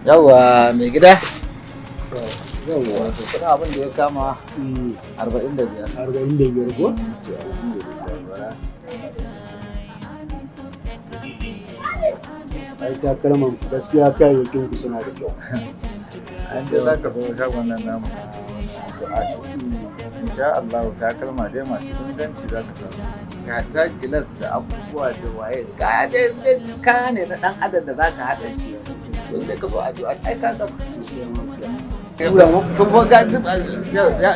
Yawwa, mai gida. Yawwa. Wato kuɗin abin da ya kama 45. 45 ko? To, alhamdulillah. Ai takalman gaskiya kayayyakin ku suna da kyau. An dai za ka zo shagon nan namu na Fuad. Insha Allah takalma dai masu inganci za ka samu. Ga ta gilas da abubuwa da waye. Kaya dai kaya ne na ɗan adam da za ka haɗa shi. Inda ka zo a Du'at ai ka gama. Sosai ma kuwa. Tura mu.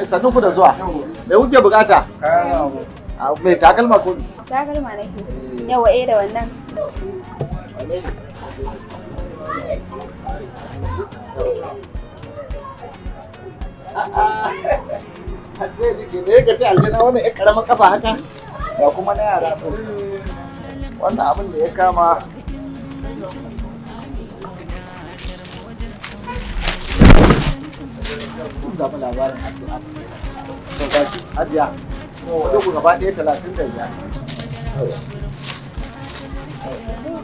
Sannu ku da zuwa. Me kuke bukata? Kayan abu. Mai takalma ko? Takalma nake so. Yawa, eh, da wannan. Zai jike da ya ce aljana wannan ya karamar kafa haka ga kuma na yara to. Wannan abin da ya kama kun samu labarin addu'a. To ga shi hajiya. Kuɗin ku gaba ɗaya 35.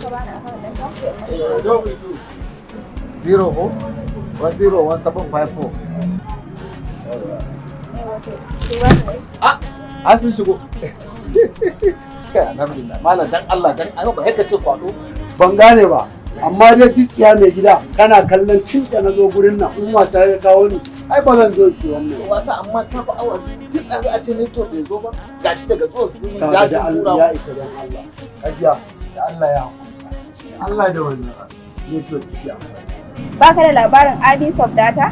Ka bani account ɗinka? 04101754. Yawa, to. To ba ni. Ah, an sun shigo. Kai, alhamdulillah. Malam, dan Allah dan Allah ba ka ce kwado. Ban gane ba. Amma dai tsiya mai gida kana kallon tun da na zo gurin nan in wasa ya kawo ni ai ba zan zo in siya wannan. Wasa, amma ka fa awa tun da za a ce network bai zo ba. Gashi daga zuwa sun Kaga ya da sun Allah tura. ya isa, dan Allah. Hajiya, da Allah ya hakuri. Allah da wannan network ya. Baka da labarin Amisoft Data?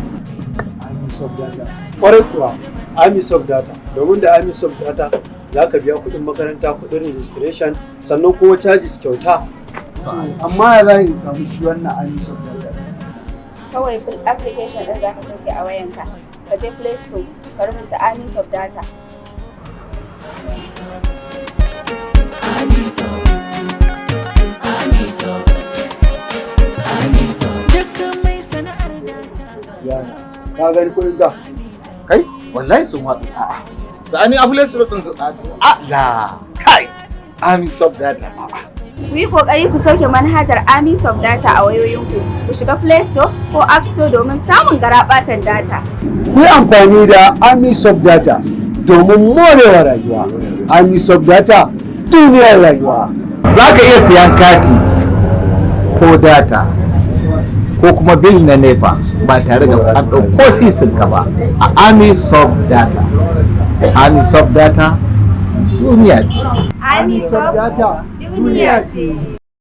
Amisoft Data. Kwarai kuwa, Amisoft Data. Domin da Amisoft Data za ka biya kuɗin makaranta, kuɗin registration, sannan kuma charges kyauta. Amma ya za in samu shi wannan Amisoft Data? Kawai application ɗin zaka sauke a wayanka. Ka je Play Store ka rubuta Amisoft Data. Ya, ka gani kuɗin ka? Kai, wallahi sun haɗu. A'a. Da ani abule su ɗin a la kai. Amisoft Data. A'a. Ku yi ƙoƙari ku sauke manhajar Amisoft Data a wayoyinku. Ku shiga Play Store ko App Store domin samun garaɓasan data. Ku yi amfani da Amisoft Data domin morewa rayuwa. Amisoft Data, duniyar rayuwa. Za ka iya siyan kati ko data ko kuma bill na NEPA ba tare da an ɗauko sisin ka ba a Amisoft Data. Amisoft Data duniya ce. Amisoft Data duniya ce.